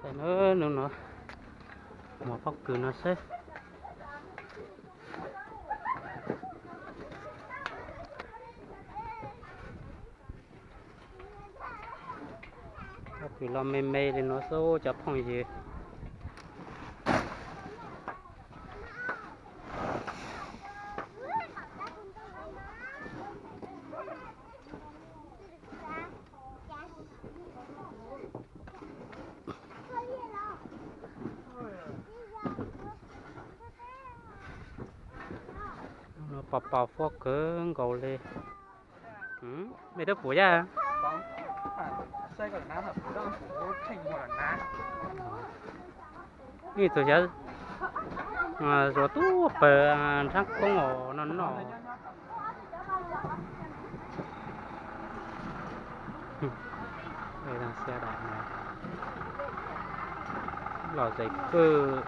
Hnub no mus pob kws no xwb. Pob kws los me me li no xwb cov phooj ywg. Pos pos fuab kawg nkaus li. Mej twb pum yaj. Nej txawm xyav zuas tub pawg nrhab koob os no no. Los zem kawg.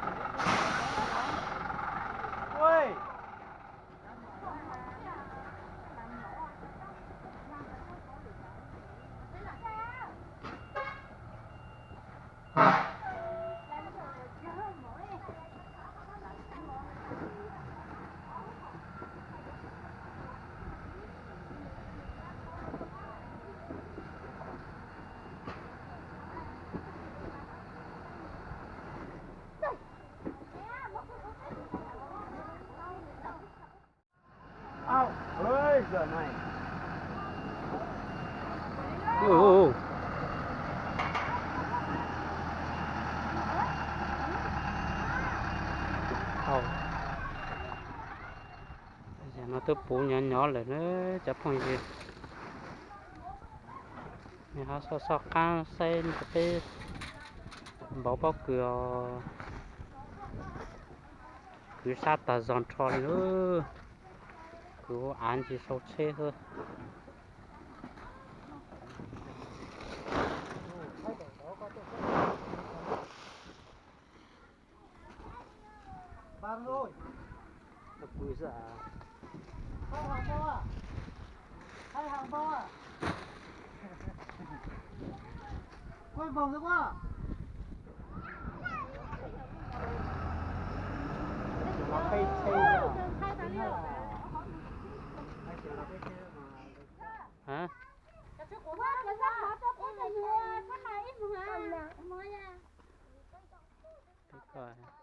Yam no twb puv nyob nyob lawm na cov phooj ywg. Nws ho soj soj qab saib rau peb npauv pob kws os. Kwv sab tag zog nrho li lawm. Kwv ua av ntsis sau tsheb xwb. Peb koj